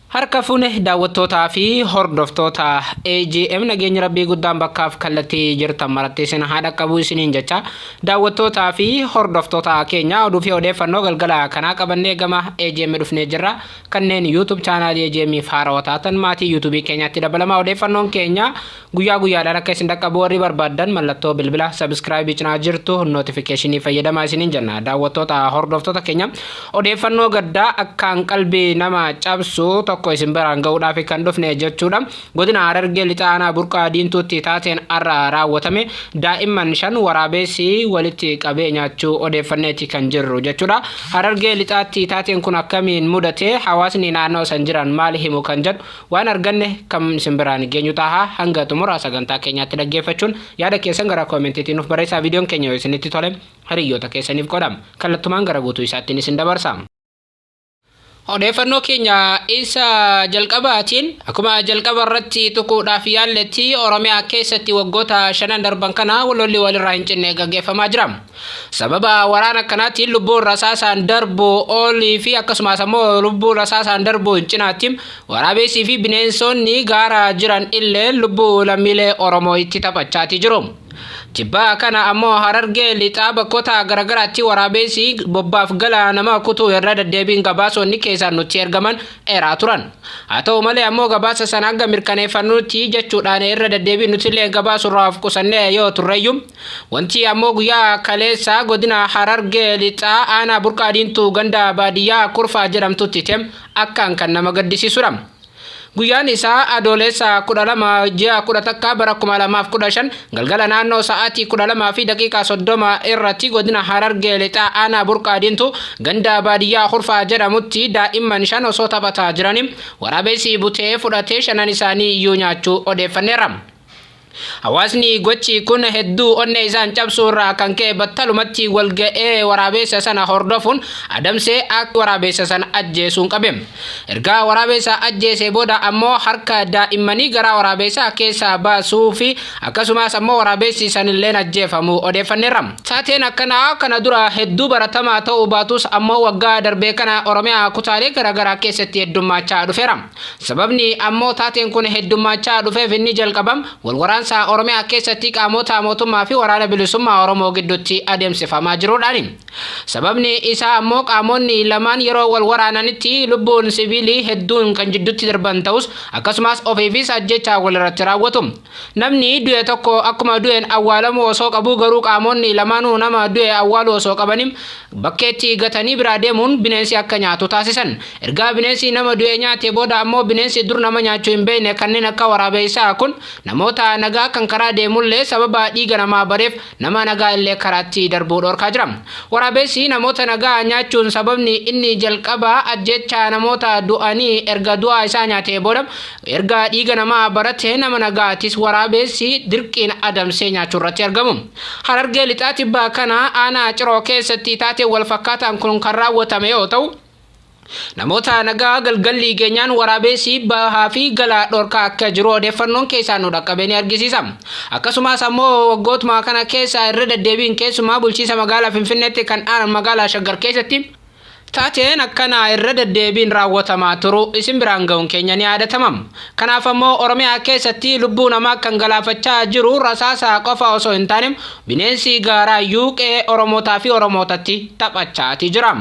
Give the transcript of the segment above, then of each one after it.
Harka fuune daawwattootaa fi hordoftoota AGM, nageenya rabbii guddaan bakkaaf kallattii jirtan maratti isin haa dhaqqabu isiniin jecha, daawwattootaa fi hordoftoota keenya, oduu fi odeeffannoo galgala kanaa qabannee gama AGM dhufnee jirra. Kanneen YouTube chaanaalii AGM haarawaa taatan maatii YouTube keenyaatti dabalamaa. Odeeffannoon keenya guyyaa guyyaadhaan akka isin dhaqqabu warri barbaaddan mallattoo bilbila subscribe cinaa jirtu notification fayyadamaa isiniin jenna. Daawwattoota hordoftoota keenya, odeeffannoo gaddaa akkaan qalbii nama cabsu tokko isin biraan gahuudhaaf kan dhufne jechuudha. Godina Harargee Lixaa Aanaa Burqaa Diintuutti taateen har'a raawwatame daa'imman 5 waraabessi walitti qabee nyaachuu odeeffanneeti kan jirru jechuudha. Harargee Lixaatti taateen kun akkamiin mudate, hawaasni naannoo san jiran maal himu kan jedhu waan arganne kan isin biraan geenyu taha. Hanga xumura sagantaa keenyaatti dhaggeeffachuun yaada keessan gara koomentiitiin nuuf barreessaa. Viidiyoon keenya yoo isinitti tole hiriyoota keessaniif qodama. Kallattumaan gara guutuu isaattiin isin dabarsa. Odeeffannoo keenya isa jalqabaatiin, akkuma jalqaba irratti tuquudhaaf yaalletti, Oromiyaa keessatti waggoota 5n darban kana lolli walirraa hin cinne gaggeeffamaa jira. Sababa waraana kanaatiin lubbuun rasaasaan darbu olii fi akkasumas ammoo lubbuun rasaasaan darbu hin cinaatti waraabessii fi bineensonni gaara jiran illee lubbuu lammiilee Oromoo itti taphachaati jiru. Tibbaa kana ammoo Harargee Lixaa bakkoota garaagaraatti waraabessi bobbaaf gala nama kutuu irra deddeebiin gabaasonni keessaan nutti ergaman eeraa turan. Haa ta'u malee ammoo gabaasa sana hanga mirkaneeffannutti jechuudhaan irra deddeebiin nuti illee gabaasurraa of qusannee yoo turreyyuu, wanti ammoo guyyaa kaleessa godina Harargee Lixaa aanaa Burqaa Diintuu ganda baadiyyaa Kurfaa jedhamtutti ta'e akkaan kan nama gaddisiisudha. Guyyaan isaa Adoolessa 12 ji'a 11 bara 2015 galgala naannoo sa'aatii 12:30 irratti godina Harargee Lixaa aanaa Burqaa Diintuu ganda baadiyyaa Kurfaa jedhamutti daa'imman 5 osoo taphataa jiranii waraabessi butee fudhatee shanan isaanii iyyuu nyaachuu odeeffanneerra. Hawaasni gochi kun hedduu onnee isaan cabsuu irraa kan ka'e battalumatti wal ga'ee waraabessa sana hordofuun adamsee akka waraabessa sana ajjeesuun qabe. Ergaa waraabessa ajjeesee booda ammoo harka daa'immanii garaa waraabessaa keessaa baasuu fi akkasumas ammoo waraabessi sanilleen ajjeefamuu odeeffanneerra. Taateen akkanaa kana dura hedduu baratamaa ta'uu baatus ammoo waggaa darbee kana Oromiyaa kutaalee garaagaraa keessatti heddummaachaa dhufeera. Sababni ammoo taateen kun heddummaachaa dhufeef inni jalqabam wal waraansa Oromiyaa keessatti qaamota mootummaa fi Waraana Bilisummaa Oromoo gidduutti adeemsifamaa jiruudhaani. Sababni isaa ammoo qaamonni lamaan yeroo wal waraananitti lubbuun siviilii hedduun kan jidduutti darban ta'us, akkasumas ofiifis ajjechaa walirratti raawwatu. Namni du'e tokko akkuma du'een awwaalamuu osoo qabu, garuu qaamonni lamaanuu nama du'e awwaaluu osoo qabanii bakkeetti gatanii biraa deemuun bineensi akka nyaatu taasisan. Ergaa bineensi nama du'e nyaate booda ammoo bineensi dur nama nyaachuu hin beekne kanneen akka waraabessaa kun namoota nagaa kan karaa deemullee sababa dhiiga namaa bareef nama nagaa illee karaatti darbuu dhorkaa jira. Waraabessi namoota nagaa nyaachuun sababni inni jalqaba ajjeechaa namoota du'anii erga du'aa isaa nyaatee booda erga dhiiga namaa barate nama nagaatis waraabessi dirqiin adamsee nyaachuu irratti argamu. Harargee Lixaa tibbaa kana aanaa Ciroo keessatti taatee wal fakkaataan kun kan raawwatame yoo ta'u, namoota nagaa galgalli geenyaan waraabessi bahaa fi galaa dhorkaa akka jiru odeeffannoon keessaa nu dhaqqabe ni argisiisa. Akkasumas ammoo waggootuma kana keessa irra deddeebiin keessumaa bulchiinsa magaalaa Finfinneetti kan aanan magaalaa Shaggar keessatti taateen akkanaa irra deddeebiin raawwatamaa turu isin biraan ga'uun keenya ni yaadatama. Kanaaf ammoo Oromiyaa keessatti lubbuu namaa kan galaafachaa jiru rasaasa qofa osoo hin taane bineensi gaaraayyuu qe'ee Oromootaa fi Oromootatti taphachaati jira.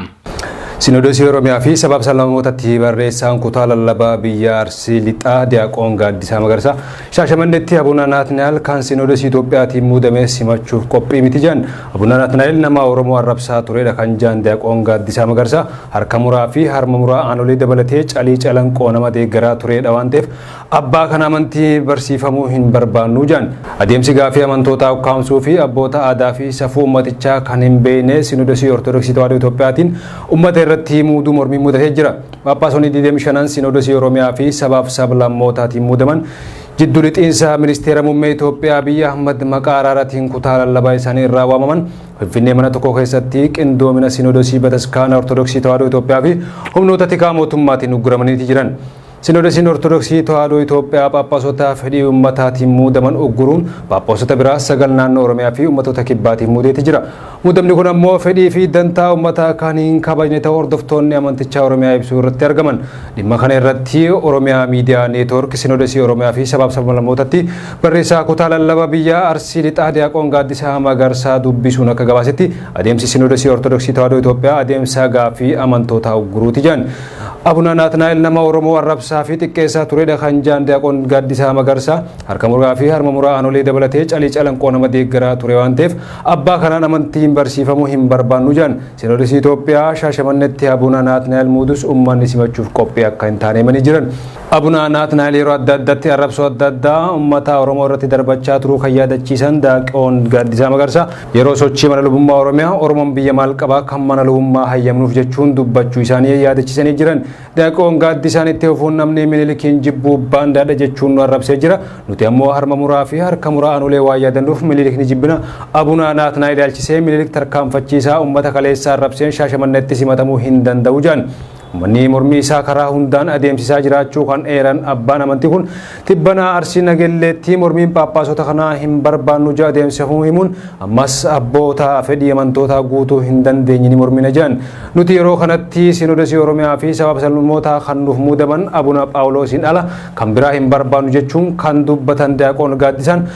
Sinoodosii Oromiyaa fi sabaaf sablammootatti barreessaan kutaa lallabaa biyya Arsii Lixaa Diyaaqoon Gaaddisaa Magarsaa Shaashamanneetti Abuna Naatnaa'el kan Sinoodosii Itoophiyaatiin muudame simachuuf qophii miti jedhan. Abuna Naatnaa'el nama Oromoo arrabsaa turedha kan jedhan Diyaaqoon Gaaddisaa Magarsaa, harka muraa fi harma muraa aanolee dabalatee Calii Calanqoo nama deeggaraa turedha waan ta'eef abbaa kana amantii barsiifamuu hin barbaannu jedhan. Adeemsi gaafii amantootaa ukkaamsuu fi abboota aadaa fi safuu ummatichaa kan hin beekne Sinoodosii Ortodoksii Tawaahidoo Itoophiyaatiin ummata irratti muuduu mormiin mudatee jira. Phaaphaasonni 25n Sinoodosii Oromiyaa fi sabaaf sablammootaatiin muudaman jiddu lixiinsa ministeera muummee Itoophiyaa Abiy Ahmad maqaa araaraatiin kutaa lallabaa isaanii irraa waamaman Finfinnee mana tokko keessatti qindoomina Sinoodosii Bataskaana Ortodoksii Tawaahidoo Itoophiyaa fi humnoota tikaa mootummaatiin ugguramaniiti jiran. Sinoodosiin Ortodoksii Tawaahidoo Itoophiyaa Phaaphaasota fedhii uummataatiin muudaman ugguruun Phaaphaasota biraa 9 naannoo Oromiyaa fi uummattoota kibbaatiin muudeeti jira. Muudamni kun ammoo fedhii fi dantaa uummataa kan hin kabajne ta'uu hordoftoonni amantichaa Oromiyaa ibsuu irratti argaman. Dhimma kana irratti Oromiyaa Miidiyaa Neetwoork Sinoodosii Oromiyaa fi sabaaf sablammootatti barreessaa kutaa lallaba biyya Arsii Lixaa Diyaaqoon Gaaddisaa Magarsaa dubbisuun akka gabaasetti adeemsi Sinoodosii Ortodoksii Tawaahidoo Itoophiyaa adeemsa gaaffii amantootaa ugguruuti jedhan. Abuna Naatnaa'el nama Oromoo arrabsaa fi xiqqeessaa turedha kan jaan Diyaaqoon Gaaddisaa Magarsaa harka muraa fi harma muraa aanolee dabalatee calii calanqoo nama deeggaraa ture waan ta'eef abbaa kanaan amantiin barsiifamuu hin barbaannu jedhan. Sinoodosii Itoophiyaa Shaashamannetti Abuna Naatnaa'el muudus uummanni simachuuf qophii akka hin taane himanii jiran. Abuna Naatnaa'el yeroo adda addaatti arrabsoo adda addaa uummata Oromoo irratti darbachaa turuu kan yaadachiisan Diyaaqoon Gaaddisaa Magarsaa yeroo sochii mana lubummaa Oromiyaa Oromoon biyya maal qabaa kan mana lubummaa hayyamnuuf jechuun dubbachuu isaanii yaadachiisanii jiran. Diyaaqoon Gaaddisaan itti fufuun namni Minilikiin jibbuu baandaadha jechuun nu arrabsee jira. Nuti ammoo harma muraa fi harka muraa aanolee waan yaadannuuf Minilik ni jibbina. Abuna Naatnaa'el ilaalchisee Minilik tarkaanfachiisaa uummata kaleessaa arrabseen Shaashamanneetti simatamuu hin danda'u jedhan. Uummanni mormii isaa karaa hundaan adeemsisaa jiraachuu kan eeran abbaan amantii kun tibbana Arsii Nagelleetti mormiin Phaaphaasota kanaa hin barbaannu jedha adeemsifamuu himuun ammas abboota fedhii amantootaa guutuu hin dandeenye ni mormina jedhan. Nuti yeroo kanatti Sinoodosii Oromiyaa fi sababa sablammootaa kan nuuf muudaman Abuna Phaawuloosiin ala kan biraa hin barbaannu jechuun kan dubbatan Diyaaqoon Gaaddisaan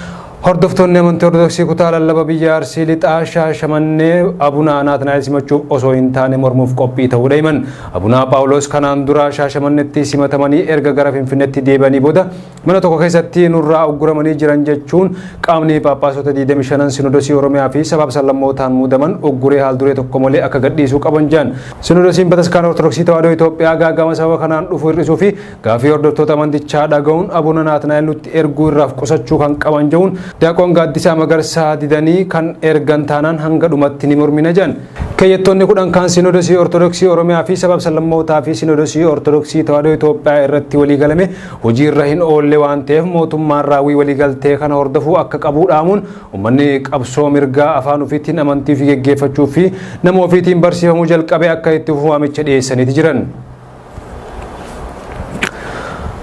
hordoftoonni amantii Ortodoksii kutaa lallaba biyya Arsii Lixaa Shaashamannee Abuna Naatnaa'el simachuuf osoo hin taane mormuuf qophii ta'uudha himan. Abuna Phaawulos kanaan dura Shaashamanneetti simatamanii erga gara Finfinneetti deebi'anii booda mana tokko keessatti nurraa ugguramanii jiran jechuun qaamni Phaaphaasota 25 Sinoodosii Oromiyaa fi sabaaf sablammootaan muudaman ugguree haal duree tokko malee akka gadhiisuu qaban jedhan. Sinoodosiin Bataskaana Ortodoksii Tawaahidoo Itoophiyaa gaagama sababa kanaan dhufu hir'isuu fi gaaffii hordoftoota amantichaa dhaga'uun Abuna Naatnaa'el nutti erguu irraaf qusachuu kan qaban jechuun Diyaaqoon Gaaddisaa Magarsaa didanii kan ergan taanaan hanga dhumatti ni mormina jedhan. Keeyyattoonni 10 kan Sinoodosii Ortodoksii Oromiyaa fi sabaaf sablammootaa fi Sinoodosii Ortodoksii Tawaahidoo Itoophiyaa irratti waliigalame hojii irra hin oolle waan ta'eef mootummaan raawwii waliigaltee kana hordofuu akka qabu dhaamuun uummanni qabsoo mirgaa afaan ofiitiin amantii fi geggeeffachuu fi nama ofiitiin barsiifamuu jalqabee akka itti fufu waamicha dhiyeessaniiti jiran.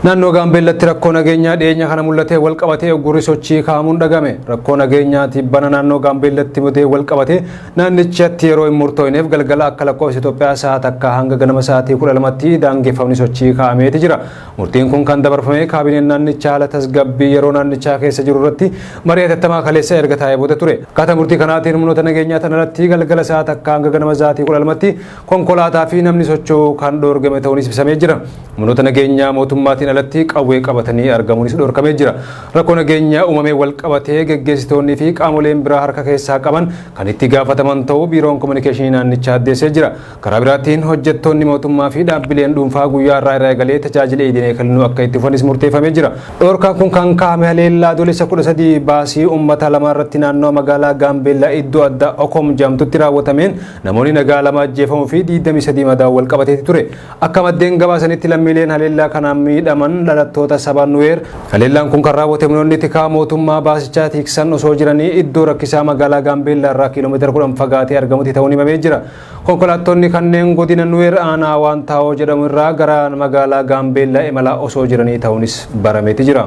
Naannoo Gaambeellatti rakkoo nageenyaa dhiyeenya kana mul'atee wal qabatee uggurri sochii kaa'amuun dhagame. Rakkoo nageenyaa tibbana naannoo Gaambeellatti mudee wal qabatee naannichatti yeroo hin murtooyneef galgala akka lakkoofsa Itoophiyaa sa'a takka hanga ganama sa'aatii 12tti daangeffamni sochii kaa'ameeti jira. Murtiin kun kan dabarfame kaabineen naannichaa haala tasgabbii yeroo naannichaa keessa jiru irratti marii hatattamaa kaleessa erga taa'ee booda ture. Akkaataa murtii kanaatiin humnoota nageenyaa tan alatti galgala sa'a takka hanga ganama sa'aatii 12tti konkolaataa fi namni socho'uu kan dhoorgame ta'uunis ibsamee jira. Humnoota nageenyaa mootummaatiin alatti qawwee qabatanii argamuunis dhorkamee jira. Rakkoo nageenyaa uumamee wal qabatee geggeessitoonnii fi qaamoleen biraa harka keessaa qaban kan itti gaafataman ta'uu biiroon kominikeeshinii naannichaa addeessee jira. Karaa biraatiin hojjettoonni mootummaa fi dhaabbileen dhuunfaa guyyaa irraa irraa eegalee tajaajila idilee kennuu akka itti fufanis murteeffamee jira. Dhorkaan kun kan kaa'ame haleellaa Adoolessa 13 baasii uummata lama irratti naannoo magaalaa Gaambeellaa iddoo addaa Okom jedhamtutti raawwatameen namoonni nagaa 2 ajjeefamuu fi 23 madaa'uu wal qabateeti ture. Akka maddeen gabaasanitti lammiileen haleellaa kanaan miidhaman dhalattoota saba Nuweer. Haleellaan kun kan raawwate humnoonni tikaa mootummaa baasichaa tiksan osoo jiranii iddoo rakkisaa magaalaa Gaambeellaa irraa kiiloomeetira 10 fagaatee argamutti ta'uun himamee jira. Konkolaattonni kanneen godina Nuweer aanaa Waantaawoo jedhamu irraa gara magaalaa Gaambeellaa imalaa osoo jiranii ta'uunis barameeti jira.